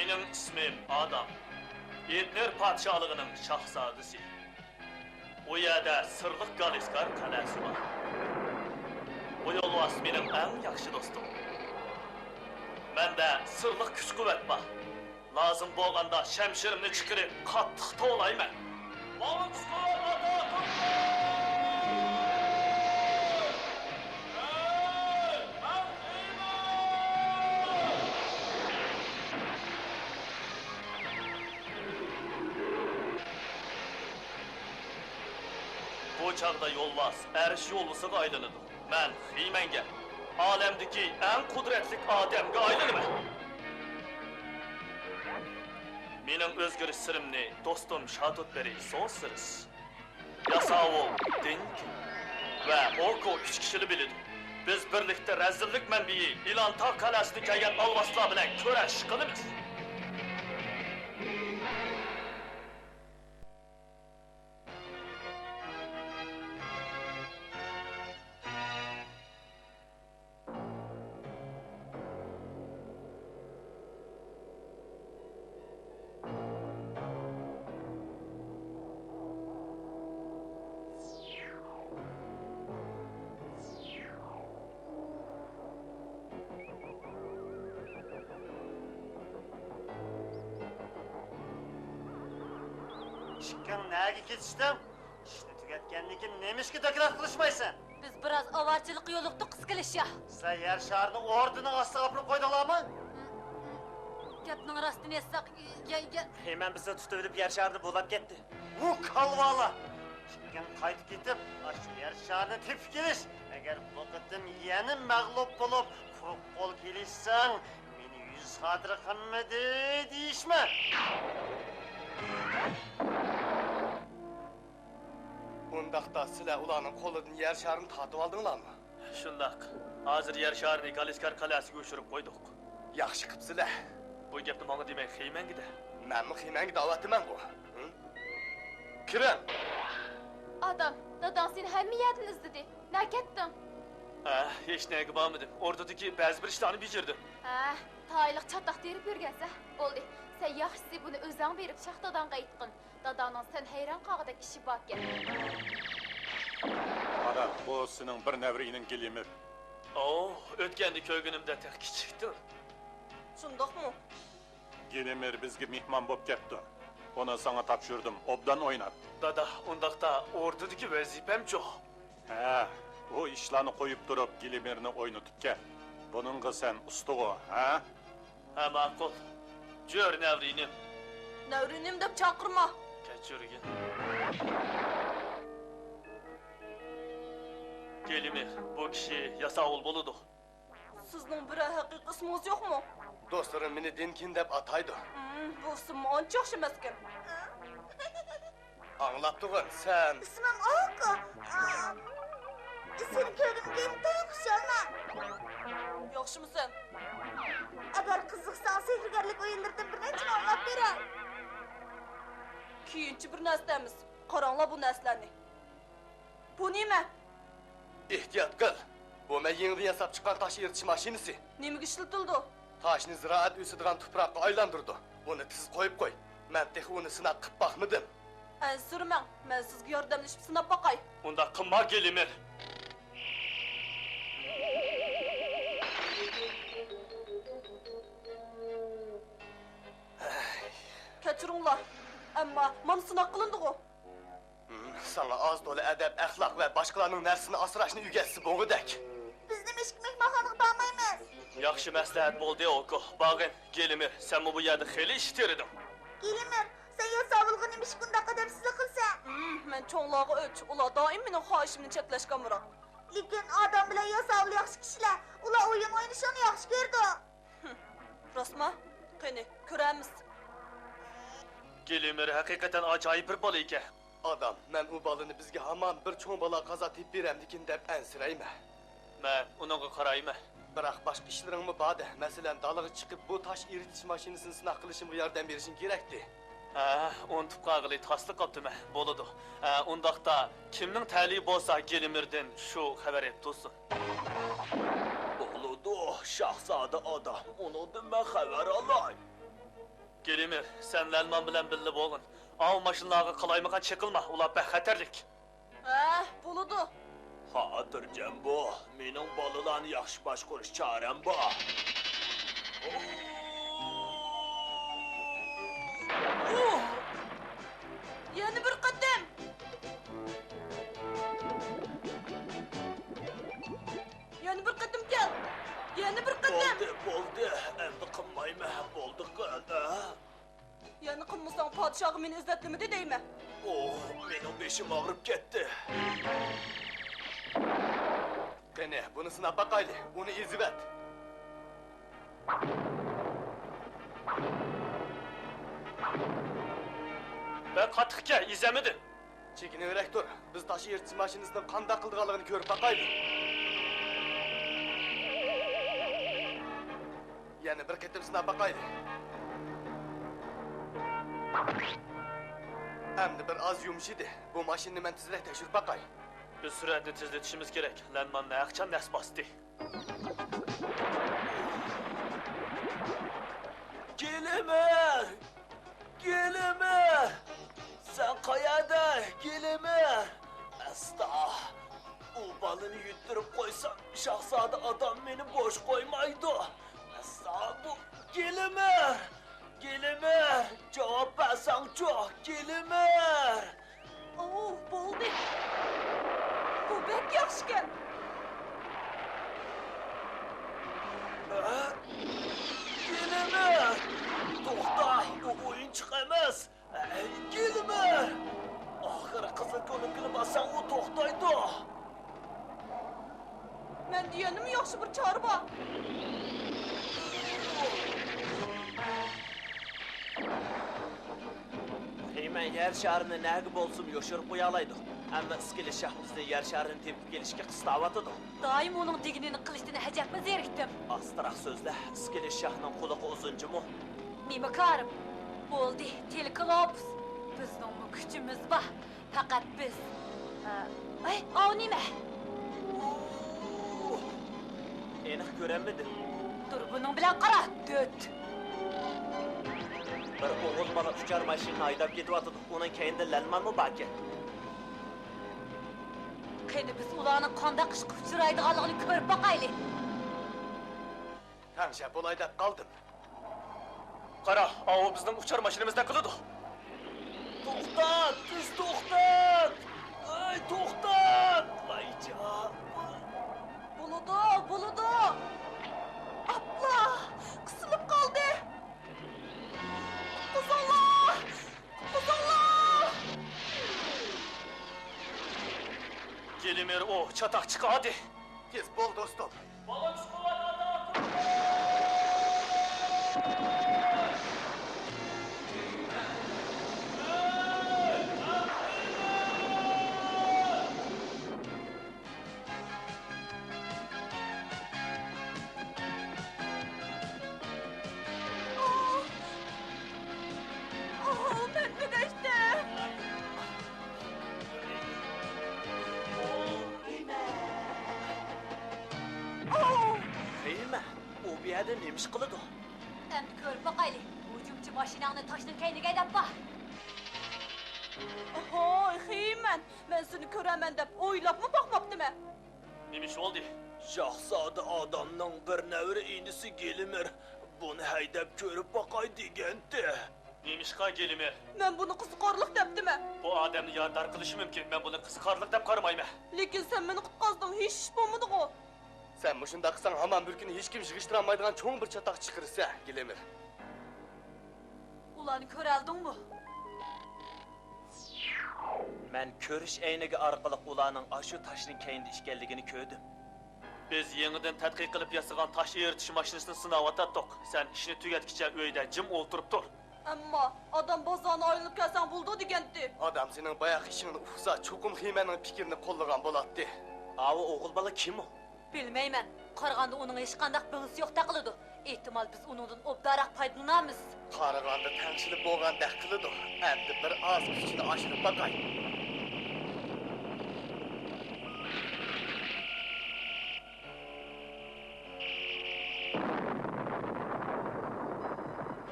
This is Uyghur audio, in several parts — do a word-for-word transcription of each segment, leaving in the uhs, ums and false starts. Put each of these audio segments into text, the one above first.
مېنىڭ ئىسمىم ئادام. ئېدنېر پادىشاھلىقىنىڭ شاھزادىسى. ئۇ يەردە سىرلىق گالىسكار قەلئەسى بار. بۇ يولۋاس مېنىڭ ئەڭ ياخشى دوستۇم. مەندە سىرلىق كۈچ-قۇۋۋەت بار. لازىم بولغاندا شەمشىرىمنى چىقىرىپ قاتتىق توۋلايمەن. ماڭا كۈچ-قۇۋۋەت ئاتا قىلغىن! بۇ چاغدا يولۋاس ئەرش يولۋىسىغا ئايلىنىدۇ. مەن خىمەنگە، ئالەمدىكى ئەڭ قۇدرەتلىك ئادەمگە ئايلىنىمەن. مېنىڭ ئۆزگىرىش سىرىمنى دوستۇم شاتوتبېرى سون سىرىس، ياساۋۇل دىنكىن ۋە ئوكو ئۈچ كىشىلا بىلىدۇ. بىز بىرلىكتە رەزىللىك مەنبىيى ئىلانتاغ قەلئەسىدىن كەلگەن ئالۋاستىلار بىلەن كۈرەش قىلىمىز. ئىككىڭ نەگە كېتىشتىڭ؟ ئىشنى تۈگەتكەندىن كېيىن نېمىشقا دوكلات قىلىشمايسەن؟ بىز بىراز ئاۋارىچىلىققا يولۇقتۇق، قىسقىلىشا. سىلەر يەر شارىنى ئوردىنىڭ ئاستىغا ئاپىرىپ قويدۇڭلارمۇ؟ گەپنىڭ راستىنى ئېيتساق، يە، يە. خىمەن بىزنى تۇتۇۋېلىپ يەر شارىنى بۇلاپ كەتتى. ۋۇ كالۋالار! ئىككىڭ قايتىپ كېتىپ، ئاشۇ يەر شارىنى تېپىپ كېلىش. ئەگەر بۇ قېتىم يەنە مەغلۇپ بولۇپ، قۇرۇق قول كېلىشسەڭ، مېنى يۈز خاتىرە قىلمىدى دېيىشمە. ئۇنداقتا سىلەر ئۇلارنىڭ قولىدىن يەر شارىنى تارتىۋالدىڭلارمۇ؟ شۇنداق. ھازىر يەر شارىنى گالىسكار قەلئەسىگە ئۇچۇرۇپ قويدۇق. ياخشى قىپسىلە. بۇ گەپنى ماڭا دېمەي، خىمەنگە دە. مەنمۇ خىمەنگە دەۋاتىمەنغۇ. ھە؟ كىرىڭ! ئادام، داداڭ سېنى ھەممە يەردىن ئىزدىدى. نە كەتتىڭ؟ ھە، ھېچنەگە بارمىدىم. ئوردىدىكى بەزى بىر ئىشلارنى بېجىردىم. ھە، تايىنلىق چاتاق تېرىپ يۈرگەنسە. بولدى، سەن ياخشىسى بۇنى ئۆزەڭ بېرىپ شاھ داداڭغا ئېيتقىن. داداڭنىڭ سەن ھەيران قالغۇدەك ئىشى باركەن. قارا، بۇ سېنىڭ بىر نەۋرىڭ گىلىمىر. ئوھ، ئۆتكەندە كۆرگىنىمدە تېخى كىچىكتىڭ. شۇنداقمۇ؟ گىلىمىر بىزگە مېھمان بوپ كەپتۇ. ئۇنى ساڭا تاپشۇردۇم، ئوبدان ئوينات. دادا، ئۇنداقتا ئوردىدىكى ۋەزىپەمچۇ؟ ھە، ئۇ ئىشلارنى قويۇپ تۇرۇپ، گىلىمىرنى ئوينىتىپ كەل. بۇنىڭغا سەن ئۇستىغۇ، ھە؟ ھە، ماقۇل. جۆر نەۋرىنىم. نەۋرىنىم دەپ چاقىرما. كەچۈرگىن. گىلىمىر، بۇ كىشى ياساۋۇل بولىدۇ. سىزنىڭ بىرەر ھەقىقىي ئىسمىڭىز يوقمۇ؟ دوستلىرىم مېنى دىنكىن دەپ ئاتايدۇ. ھىم، بۇ ئىسىممۇ ئانچە ياخشى ئەمەسكەن. ئاڭلاپتۇغىن، سەن. ئىسمىم ئوكو. سېنى كۆرگىنىمگە ئىنتايىن خۇشالمەن. ياخشىمۇسەن؟ ئەگەر قىزىقساڭ، سېھىرگەرلىك ئويۇنلىرىدىن بىر نەچچىنى ئويناپ بېرەي. كېيىنچە بىر نەرسە دەيمىز. قاراڭلار بۇ نەرسىلەرنى. بۇ نېمە؟ ئېھتىيات قىل! بۇ مەن يېڭىدىن ياساپ چىققان تاش ئېرىتىش ماشىنىسى. نېمىگە ئىشلىتىلىدۇ؟ تاشنى زىرائەت ئۆسىدىغان تۇپراققا ئايلاندۇرىدۇ. ئۇنى تېز قويۇپ قوي. مەن تېخى ئۇنى سىناق قىپ باقمىدىم. ئەنسىرىمەڭ، مەن سىزگە ياردەملىشىپ سىناپ باقاي. ئۇنداق قىلما، گىلىمىر! كەچۈرۈڭلار، ئەمما مانا سىناق قىلىندىغۇ. ھىم، ساڭا ئاز-تولا ئەدەپ-ئەخلاق ۋە باشقىلارنىڭ نەرسىسىنى ئاسراشنى ئۆگەتسە بولغۇدەك. بىز نېمىشقا مېھمانخانىغا بارمايمىز؟ ياخشى مەسلىھەت بولدى، ئوكو. بارغىن، گىلىمىر، سەنمۇ بۇ يەردە خېلى ئىش تېرىدىڭ. گىلىمىر، سەن ياساۋۇلغا نېمىشقا ئۇنداق ئەدەپسىزلىك قىلىسەن؟ ھىم، مەن چوڭلارغا ئۆچ، ئۇلار دائىم مېنىڭ خاھىشىمنى چەكلەشكە ئامراق. لېكىن ئادام بىلەن ياساۋۇل ياخشى كىشىلەر، ئۇلار ئويۇن ئوينىشىڭنى ياخشى كۆرىدۇ. ھىم، راستما؟ قېنى، كۆرەرمىز. گىلىمىر ھەقىقەتەن ئاجايىپ بىر بالا ئىكەن. ئادام، مەن ئۇ بالىنى بىزگە ھامان بىر چوڭ بالا قازا تېپىپ بېرەمدىكىن دەپ ئەنسىرەيمەن. مەن ئۇنىڭغا قارايمەن. بىراق باشقا ئىشلىرىڭمۇ بار-دە، مەسىلەن، دالىغا چىقىپ بۇ تاش ئېرىتىش ماشىنىسىنى سىناق قىلىشىمغا ياردەم بېرىشىڭ كېرەكتى. ھە، ئۇنتۇپ قالغىلى تاسلا قاپتىمەن. بولىدۇ. ھە، ئۇنداقتا كىمنىڭ تەلىيى بولسا گىلىمىردىن شۇ خەۋەر ئېلىپ تۇرسۇن. بولىدۇ، شاھزادە ئادام، ئۇنىڭدىن مەن خەۋەر ئالاي. گېلىمېر، سەن لەنمان بىلەن بىللە بولغىن. ئاۋۇ ماشىنىلارغا قالايمىقان چېقىلما، ئۇلار بەك خەتەرلىك. ھە، بولىدۇ. خاتىرجەم بول، مېنىڭ بالىلارنى ياخشى باشقۇرۇش چارەم بار. يەنە بىر قېتىم. يەنە بىر قېتىم كەل. يەنە بىر قېتىم. بولدى، بولدى. ئەمدى قىلمايمەن. بولدى، قىل. ھە؟ يەنە قىلمىساڭ، پادىشاھقا مېنى ئىززەتلىمىدى دەيمەن. ئوھ، مېنىڭ بېشىم ئاغرىپ كەتتى. قېنى، بۇنى سىناپ باقايلى. ئۇنى ئېزىۋەت. بەك قاتتىقكەن، ئېزەلمىدىم. چېكىنىۋېرەك تۇر. بىز تاش ئېرىتىش ماشىنىسىنىڭ قانداق قىلىدىغانلىقىنى كۆرۈپ باقايلى. يەنە بىر قېتىم سىناپ باقايلى. ئەمدى بىر ئاز يۇمشىدى. بۇ ماشىنىنى مەن تېزرەك تەكشۈرۈپ باقاي. بىز سۈرئەتنى تېزلىتىشىمىز كېرەك. لەنمان نەقىچان نەس باستى. گېلىمېر! گېلىمېر! سەن قەيەردە، گېلىمېر؟ ئەستا، ئۇ بالىنى يۈتتۈرۈپ قويسام، شاھزادە ئادام مېنى بوش قويمايدۇ. ئەستا، بۇ گېلىمېر! گېلىمېر! جاۋاب بەرسەڭچۇ، گېلىمېر! ئوۋ، بولدى. بۇ بەك ياخشىكەن. ھە؟ گېلىمېر! توختا، ئۇ ئويۇنچۇق ئەمەس. ھەي، گېلىمېر! ئاخىرى قىزىل كۇنۇپكىنى باسساڭ، ئۇ توختايدۇ. مەندە يەنىمۇ ياخشى بىر چارە بار. خېيمەن يەر شارىنى نەگە بولسىمۇ يوشۇرۇپ قويالايدۇ. ئەمما ئىسكىلىت شاھ بىزنى يەر شارىنى تېپىپ كېلىشكە قىستاۋاتىدۇ. دائىم ئۇنىڭ دېگىنىنى قىلىشتىن ئەجەبمۇ زېرىكتىم. ئاستىراق سۆزلە، ئىسكىلىت شاھنىڭ قۇلىقى ئۇزۇنچىمۇ؟ نېمە كارىم؟ بولدى، تېلېكلوپس. بىزنىڭمۇ كۈچىمىز بار. پەقەت بىز. ئە، ئەي، ئاۋۇ نېمە؟ ئېنىق كۆرەلمىدىم. دۇربۇنۇڭ بىلەن قارا، دۆت. بىر ئوغۇل بالا ئۇچار ماشىنىنى ھەيدەپ كېتىۋاتىدۇ. ئۇنىڭ كەينىدە لەنمانمۇ باركەن. قېنى، بىز ئۇلارنىڭ قانداق ئىشقا ئۇچرايدىغانلىقىنى كۆرۈپ باقايلى. تەڭشەپ بولاي دەپ قالدىم. قارا، ئاۋۇ بىزنىڭ ئۇچار ماشىنىمىزدەك قىلىدۇ. توختات، تېز توختات! ھەي، توختات! ۋايجان! بولىدۇ، بولىدۇ! ئاپلا! قىسىلىپ قالدى! قۇتقۇزۇڭلار! قۇتقۇزۇڭلار! گېلىمېر ئۇ چاتاق چىقاردى. تېز بول، دوستۇم. ئاھ، مەن تۈگەشتىم. ئاھ. خېيمەن، ئۇ بۇ يەردە نېمە ئىش قىلىدۇ؟ ئەمدى كۆرۈپ باقايلى، ھۇجۇمچى ماشىناڭنى تاشنىڭ كەينىگە ھەيدەپ بار. ھوي، خېيمەن، مەن سېنى كۆرەرمەن دەپ ئويلاپمۇ باقماپتىمەن. نېمە ئىش بولدى؟ شاھزادە ئادامنىڭ بىر نەۋرە ئىنىسى گېلىمېر بۇنى ھەيدەپ كۆرۈپ باقاي دېگەنتى. نېمىشقا گېلىمېر؟ مەن بۇنى قىزىقارلىق دەپتىمەن. بۇ ئادەمنى يارىدار قىلىشى مۇمكىن، مەن بۇنى قىزىقارلىق دەپ قارىمايمەن. لېكىن سەن مېنى قۇتقازدىڭ، ھېچ ئىش بولمىدىغۇ. سەن مۇشۇنداق قىلساڭ، ھامان بىر كۈنى ھېچكىم يىغىشتۇرالمايدىغان چوڭ بىر چاتاق چىقىرىسەن، گېلىمېر. ئۇلارنى كۆرەلدىڭمۇ؟ مەن كۆرۈش ئەينىكى ئارقىلىق ئۇلارنىڭ ئاشۇ تاشنىڭ كەينىدە ئىكەنلىكىنى كۆردۈم. بىز يېڭىدىن تەتقىق قىلىپ ياسىغان تاش ئېرىتىش ماشىنىسىنى سىناۋاتاتتۇق. سەن ئىشنى تۈگەتكىچە ئۆيدە جىم ئولتۇرۇپ تۇر. ئەمما ئادام بازارنى ئايلىنىپ كەلسەڭ بولىدۇ دېگەنتى. ئادام سېنىڭ باياققى ئىشىڭنى ئۇقسا، چوقۇم خېيمەننىڭ پىكرىنى قوللىغان بولاتتى. ئاۋۇ ئوغۇل بالا كىم ئۇ؟ بىلمەيمەن. قارىغاندا ئۇنىڭ ھېچقانداق بېڭىسى يوقتەك قىلىدۇ. ئېھتىمال بىز ئۇنىڭدىن ئوبدانراق پايدىلىنارمىز. قارىغاندا تەڭشىلىپ بولغاندەك قىلىدۇ. ئەمدى بىر ئاز كۈچىنى ئاشۇرۇپ باقاي.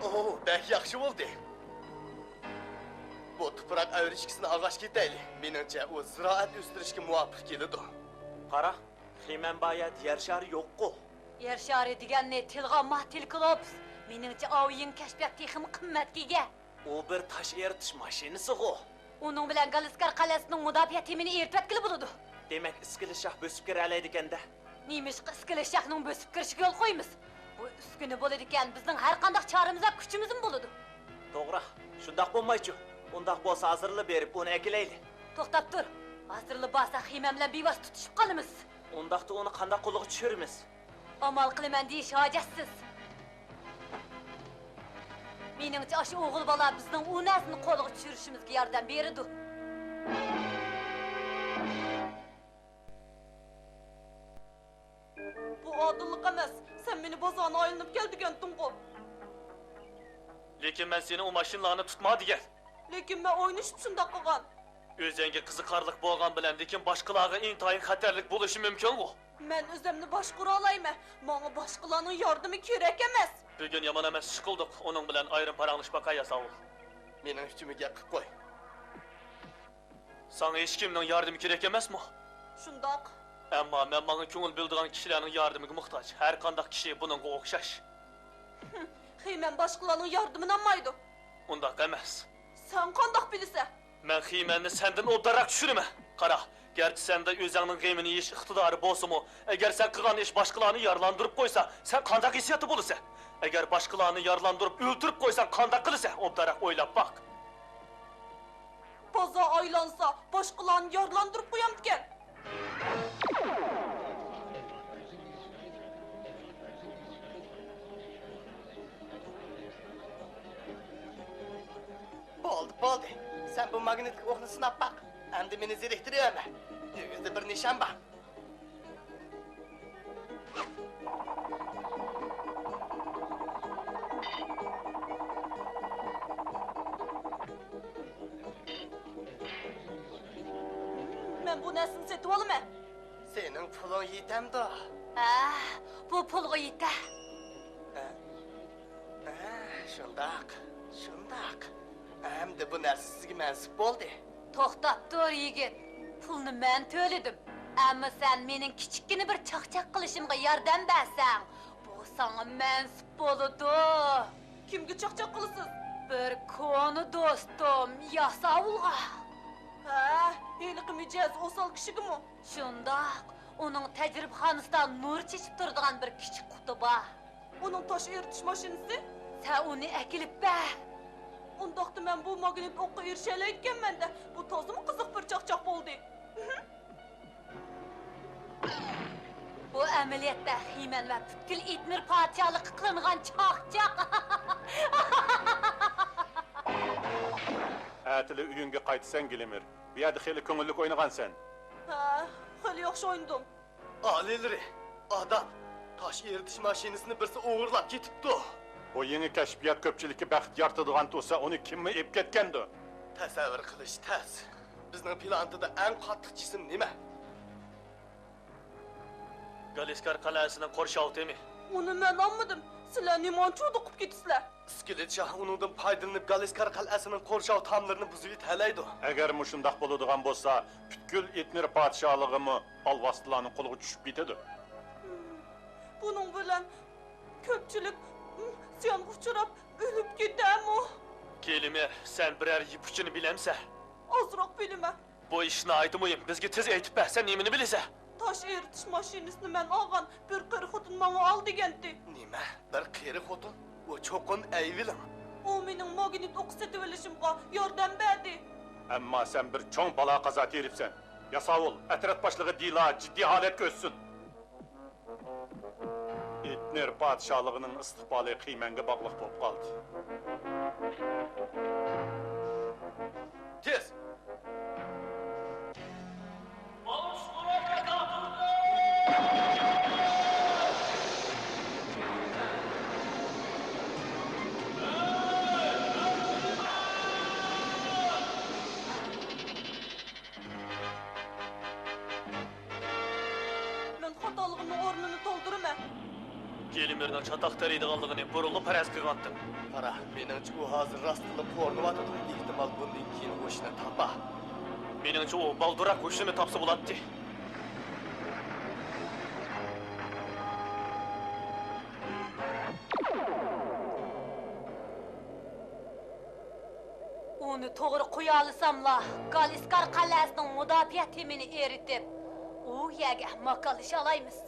ئوھ، ئۇ بەك ياخشى بولدى. بۇ تۇپراق ئەۋرىشكىسىنى ئاغاچ كېتەيلى. مېنىڭچە، ئۇ زىرائەت ئۆستۈرۈشكە مۇۋاپىق كېلىدۇ. قارا، خىمەن بار يەردە يەر شارى يوققۇ. يەر شارى دېگەننى تىلغا ئالما، تىلكىلوپس. مېنىڭچە، ئاۋۇ يېڭى كەشپىيات تېخىمۇ قىممەتكە ئىگە. ئۇ بىر تاش ئېرىتىش ماشىنىسىغۇ. ئۇنىڭ بىلەن گالىسكار قەلئەسىنىڭ مۇداپىئە تېمىنى ئېرىتىۋەتكىلى بولىدۇ. دېمەك، ئىسكىلىت شاھ بۆسۈپ كىرەلەيدىكەن-دە. نېمىشقا ئىسكىلىت شاھنىڭ بۆسۈپ كىرىشىگە يول قويىمىز؟ بۇ ئۈسكۈنە بولىدىكەن، بىزنىڭ ھەر قانداق چارىمىز ۋە كۈچىمىزمۇ بولىدۇ. توغرا، شۇنداق بولمايچۇ؟ ئۇنداق بولسا ھازىرلا بېرىپ ئۇنى ئەكېلەيلى. توختاپ تۇر. ھازىرلا بارساق خىمەن بىلەن بىۋاسىتە تۇتۇشۇپ قالىمىز. ئۇنداقتا ئۇنى قانداق قولغا چۈشۈرىمىز؟ ئامال قىلىمەن دېيىش ھاجەتسىز. مېنىڭچە، ئاشۇ ئوغۇل بالا بىزنىڭ ئۇ نەرسىنى قولغا چۈشۈرۈشىمىزگە ياردەم بېرىدۇ. بۇ ئادىللىق ئەمەس. سەن مېنى بازارنى ئايلىنىپ كەل دېگەنتىڭغۇ. لېكىن مەن سېنى ئۇ ماشىنىلارنى تۇتما دېگەن. لېكىن مەن ئوينىشىپ شۇنداق قىلغان. ئۆزۈڭگە قىزىقارلىق بولغان بىلەن، لېكىن باشقىلارغا ئىنتايىن خەتەرلىك بولۇشى مۇمكىنغۇ؟ مەن ئۆزۈمنى باشقۇرالايمەن. ماڭا باشقىلارنىڭ ياردىمى كېرەك ئەمەس. بۈگۈن يامان ئەمەس ئىش قىلدۇق. ئۇنىڭ بىلەن ئايرىم پاراڭلىشىپ باقاي، ياساۋۇل. مېنىڭ ئۈچۈنمۇ گەپ قىلىپ قوي. ساڭا ھېچكىمنىڭ ياردىمى كېرەك ئەمەسمۇ؟ شۇنداق. ئەمما مەن ماڭا كۆڭۈل بۆلىدىغان كىشىلەرنىڭ ياردىمىگە موھتاج. ھەر قانداق كىشى بۇنىڭغا ئوخشاش. خىمەن باشقىلارنىڭ ياردىمىنى ئالمايدۇ. ئۇنداق ئەمەس. سەن قانداق بىلىسەن؟ مەن خىمەننى سەندىن ئوبدانراق چۈشىنىمەن. قارا، گەرچە سەندە ئۆزۈڭنىڭ غېمىنى يېيىش ئىقتىدارى بولسىمۇ، ئەگەر سەن قىلغان ئىش باشقىلارنى يارىلاندۇرۇپ قويسا، سەن قانداق ھېسسىياتتا بولىسەن؟ ئەگەر باشقىلارنى يارىلاندۇرۇپ ئۆلتۈرۈپ قويساڭ، قانداق قىلىسەن؟ ئوبدانراق ئويلاپ باق. بازار ئايلانسا، باشقىلارنى يارىلاندۇرۇپ قويامدىكەن. بولدى، بولدى. سەن بۇ ماگنىتلىق ئوقنى سىناپ باق. ئەمدى مېنى زېرىكتۈرۈۋەرمە. ئۆگزىدە بىر نىشان بار. مەن بۇ نەرسىنى سېتىۋالىمەن. سېنىڭ پۇلۇڭ يېتەمدۇ؟ ھە، بۇ پۇلغا يېتە. ھە؟ ھە، شۇنداق، شۇنداق. ئەمدى بۇ نەرسە سىزگە مەنسۇپ بولدى. توختاپ تۇر، يىگىت. پۇلنى مەن تۆلىدىم. ئەمما سەن مېنىڭ كىچىككىنە بىر چاقچاق قىلىشىمغا ياردەم بەرسەڭ، بۇ ساڭا مەنسۇپ بولىدۇ. كىمگە چاقچاق قىلىسىز؟ بىر كونا دوستۇم ياساۋۇلغا. ھە، ھېلىقى مىجەزى ئوسال كىشىگىمۇ؟ شۇنداق. ئۇنىڭ تەجرىبىخانىسىدا نۇر چېچىپ تۇرىدىغان بىر كىچىك قۇتا بار. ئۇنىڭ تاش ئېرىتىش ماشىنىسى؟ سەن ئۇنى ئەكېلىپ بەر. ئۇنداقتا مەن بۇ ماگنىت ئوققا ئېرىشەلەيدىكەنمەن-دە، بۇ تازىمۇ قىزىق بىر چاقچاق بولدى. بۇ ئەمەلىيەتتە خىمەن ۋە پۈتكۈل ئېتنېر پادىشاھلىقى قىلىنغان چاقچاق. ئەتىلا ئۆيۈڭگە قايتىسەن، گلىمېر. بۇ يەردە خېلى كۆڭۈللۈك ئوينىغانسەن. ھە، خېلى ياخشى ئوينىدىم. ئالىيلىرى، ئادام، تاش ئېرىتىش ماشىنىسىنى بىرسى ئوغرىلاپ كېتىپتۇ. بۇ يېڭى كەشپىيات كۆپچىلىككە بەخت يارىتىدىغان تۇرسا، ئۇنى كىممۇ ئېلىپ كەتكەندۇ؟ تەسەۋۋۇر قىلىش تەس. بىزنىڭ پلانېتىدا ئەڭ قاتتىق جىسىم نېمە؟ گالىسكار قەلئەسىنىڭ قورشاۋ تېمى. ئۇنى مەن ئالمىدىم. سىلەر نېمانچە ھودۇقۇپ كېتىسىلەر؟ ئىسكىلىت شاھ ئۇنىڭدىن پايدىلىنىپ، گالىسكار قەلئەسىنىڭ قورشاۋ تاملىرىنى بۇزۇۋېتەلەيدۇ. ئەگەر مۇشۇنداق بولىدىغان بولسا، پۈتكۈل ئېتنېر پادىشاھلىقىمۇ ئالۋاستىلارنىڭ قولىغا چۈشۈپ كېتىدۇ. بۇنىڭ بىلەن كۆپچىلىك زىيانغا ئۇچراپ، ئۆلۈپ كېتەرمۇ؟ گلىمېر، سەن بىرەر يىپ ئۇچىنى بىلەمسەن؟ ئازراق بىلىمەن. بۇ ئىش ناھايىتى مۇھىم. بىزگە تېز ئېيتىپ بەر، سەن نېمىنى بىلىسەن؟ تاش ئېرىتىش ماشىنىسىنى مەن ئالغان، بىر قېرى خوتۇن ماڭا ئال دېگەنتى. نېمە؟ بىر قېرى خوتۇن؟ ئۇ چوقۇم ئەيۋىلىڭ. ئۇ مېنىڭ ماگنىت ئوقى سېتىۋېلىشىمغا ياردەم بەردى. ئەمما سەن بىر چوڭ بالا-قازا تېرىپسەن. ياساۋۇل، ئەترەت باشلىقى دىلا جىددىي ھالەتكە ئۆتسۇن. ئېتنېر پادىشاھلىقىنىڭ ئىستىقبالى خىمەنگە باغلىق بولۇپ قالدى. تېز! مەن خاتالىقىمنىڭ ئورنىنى تولدۇرىمەن. گېلىمېرنىڭ چاتاق تېرىيدىغانلىقىنى بۇرۇنلا پەرەز قىلغانتىم. قارا، مېنىڭچە ئۇ ھازىر راستتىنلا قورۇنۇۋاتىدۇ. ئېھتىمال بۇندىن كېيىن ھوشىنى تاپا. مېنىڭچە ئۇ بالدۇرراق ھوشىنى تاپسا بولاتتى. ئۇنى توغرا قويالىساملا، گالىسكار قەلئەسىنىڭ مۇداپىئە تېمىنى ئېرىتىپ، ئۇ يەرگە ماكانلىشالايمىز.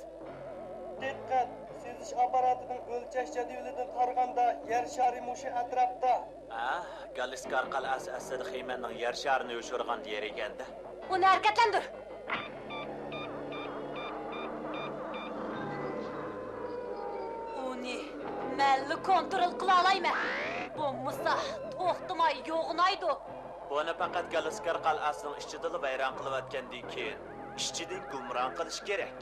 دىققەت! سىزىش ئاپپاراتىنىڭ ئۆلچەش جەدۋىلىدىن قارىغاندا، يەر شارى مۇشۇ ئەتراپتا. ھە، گالىسكار قەلئەسى ئەسلىدە خىمەننىڭ يەر شارىنى يوشۇرغان يېرى ئىكەن-دە. ئۇنى ھەرىكەتلەندۈر! ئۇنى مەنلا كونترول قىلالايمەن. بولمىسا، توختىماي يوغىنايدۇ. بۇنى پەقەت گالىسكار قەلئەسىنىڭ ئىچىدىلا ۋەيران قىلىۋەتكەندىن كېيىن، ئىچىدىن گۇمران قىلىش كېرەك.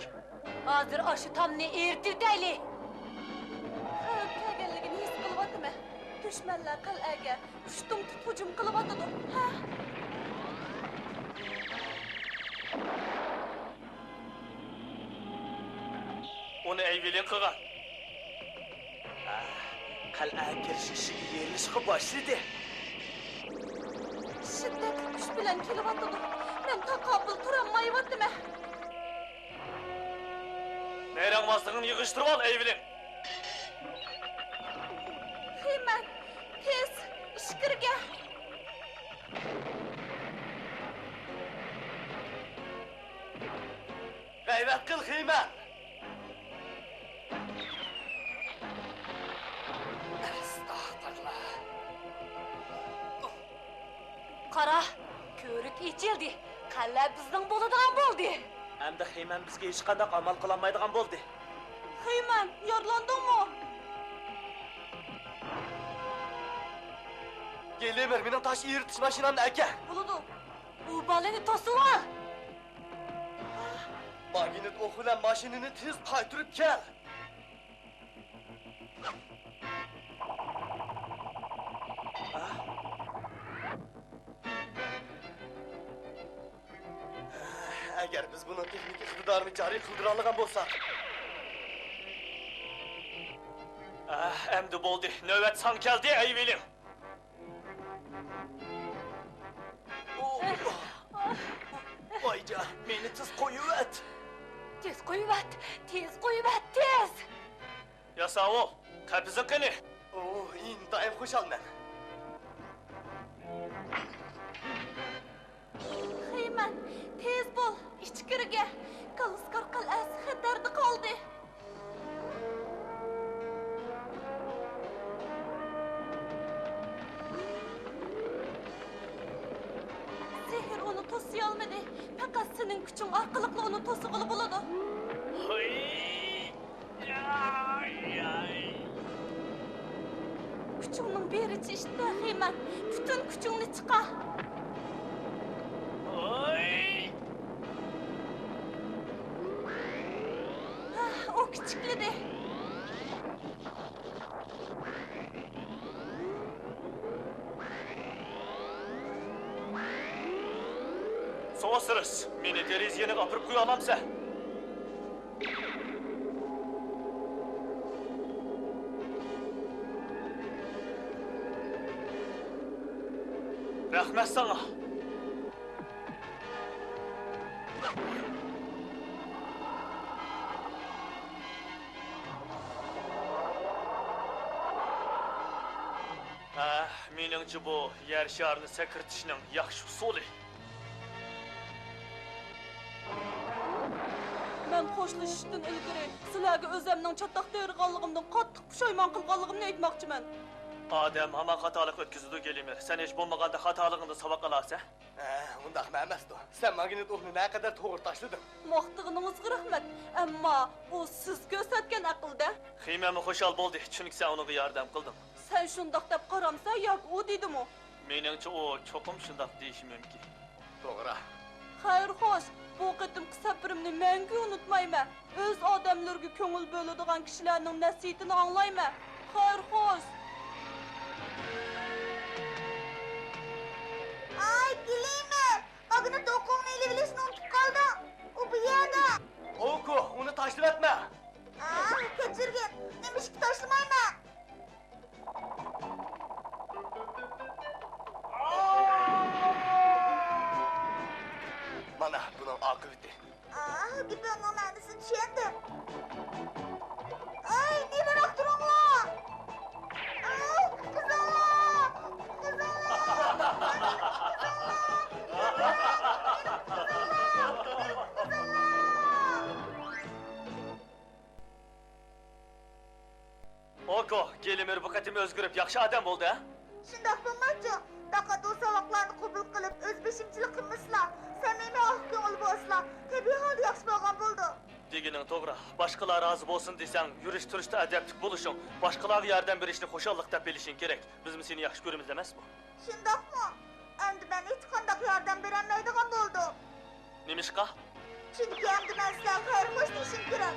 ھازىر ئاشۇ تامنى ئېرىتىۋېتەيلى. خەۋپ كەلگەنلىكىنى ھېس قىلىۋاتىمەن. دۈشمەنلەر قەلئەگە ئۇشتۇمتۇت ھۇجۇم قىلىۋاتىدۇ. ھە؟ ئۇنى ئەيۋىلىڭ قىلغان. ھە، قەلئەگە كىرىش ئىشىكى يېرىلىشقا باشلىدى. شىددەتلىك كۈچ بىلەن كېلىۋاتىدۇ. مەن تاقابىل تۇرالمايۋاتىمەن. نەيرەڭبازلىقىڭنى يىغىشتۇرۇۋال، ئەيۋىلىڭ! خىمەن، تېز، ئىچكىرىگە! غەيۋەت قىل، خىمەن! ئەستەغپىرۇللا. قارا، كۆۋرۈك ئېچىلدى. قەلئە بىزنىڭ بولىدىغان بولدى. ئەمدى خىمەن بىزگە ھېچقانداق ئامال قىلالمايدىغان بولدى. خىمەن، يارىلاندىڭمۇ؟ گېلىمېر، مېنىڭ تاش ئېرىتىش ماشىنامنى ئەكە. بولىدۇ. ئۇ بالىنى توسۇۋال. ماگنىت ئوقى بىلەن ماشىنىنى تېز قايتۇرۇپ كەل. ئەگەر بىز بۇنىڭ تېخنىكا ئىقتىدارىنى جارى قىلدۇرالىغان بولساق. ئەمدى بولدى، نۆۋەت ساڭا كەلدى، ئەيۋىلىڭ. ۋايجان، مېنى تېز قويۇۋەت! تېز قويۇۋەت! تېز قويۇۋەت! تېز! ياساۋۇل، قەپىسىڭ قېنى؟ ئوھ، ئىنتايىن خۇشالمەن. خېمەن، تېز بول، ئىچكىرىگە! گالىسكار قەلئەسى خەتەردە قالدى. سېھىر ئۇنى توسىيالمىدى. پەقەت سېنىڭ كۈچۈڭ ئارقىلىقلا ئۇنى توسۇغىلى بولىدۇ. ھوي! كۈچۈڭنىڭ بېرىچە ئىشلە، خېمەن. پۈتۈن كۈچۈڭنى چىقار. ھە، ئۇ كىچىكلىدى. سوۋۇسىرىس، مېنى دېرىزە يېنىغا ئاپىرىپ قويالامسەن؟ رەھمەت ساڭا! ھە، مېنىڭچە بۇ يەر شارىنى سەكرىتىشنىڭ ياخشى ئۇسۇلى. مەن خوشلىشىشتىن ئىلگىرى سىلەرگە ئۆزەمنىڭ چاتاق تېرىغانلىقىمدىن قاتتىق پۇشايمان قىلغانلىقىمنى ئېيتماقچىمەن. ئادەم ھامان خاتالىق ئۆتكۈزىدۇ، گېلىمېر. سەن ھېچ بولمىغاندا خاتالىقىڭدىن ساۋاق ئالارسەن. ھە، ئۇنداقمۇ ئەمەستۇ. سەن ماگنىت ئوقنى نەقەدەر توغرا تاشلىدىڭ. ماختىغىنىڭىزغا رەھمەت. ئەمما ئۇ سىز كۆرسەتكەن ئەقىلدە. خېمەنمۇ خۇشال بولدى، چۈنكى سەن ئۇنىڭغا ياردەم قىلدىڭ. سەن شۇنداق دەپ قارامسەن ياكى ئۇ دېدىمۇ؟ مېنىڭچە ئۇ چوقۇم شۇنداق دېيىشى مۇمكىن. توغرا. خەير خوش، بۇ قېتىمقى سەپىرىمنى مەڭگۈ ئۇنتۇمايمەن. ئۆز ئادەملىرىگە كۆڭۈل بۆلىدىغان كىشىلەرنىڭ نەسىھىتىنى ئاڭلايمەن. خەير خوش. ئاي، گلىمېر، ماگنىت ئوقۇڭنى ئېلىۋېلىشنى ئۇنتۇپ قالدىڭ. ئۇ بۇ يەردە. ئوكۇ، ئۇنى تاشلىۋەتمە. ئاھ، كەچۈرگىن، نېمىشقا تاشلىمايمەن؟ مانا بۇنىڭ ئاقىۋىتى. ئاھ، گېپىڭنىڭ مەنىسىنى چۈشەندىم. ئەي، نېرىراق تۇرۇڭلار! ئاھ، قىزىڭلار! قىزىڭلار! قىزىڭلار! قىزىڭلار! ئوكو، گېلىمىر بۇ قېتىم ئۆزگىرىپ ياخشى ئادەم بولدى ھە؟ شۇنداق بولمايچۇ؟ داقا ئۇ ساۋاقلارنى قوبۇل قىلىپ، ئۆز بېشىمچىلىق قىلمىسىلا، سەمىمىي، ئاق كۆڭۈل بولسىلا، تەبىئىي ھالدا ياخشى بولغان بولىدۇ. دېگىنىڭ توغرا. باشقىلار رازى بولسۇن دېسەڭ، يۈرۈش-تۇرۇشتا ئەدەپلىك بولۇشۇڭ، باشقىلارغا ياردەم بېرىشنى خۇشاللىق دەپ بىلىشىڭ كېرەك. بىزمۇ سېنى ياخشى كۆرىمىز ئەمەسمۇ؟ شۇنداقمۇ؟ ئەمدى مەن ھېچقانداق ياردەم بېرەلمەيدىغان بولدۇم. نېمىشقا؟ چۈنكى ئەمدى مەن سىلەرگە خەير خوش دېيىشىم كېرەك.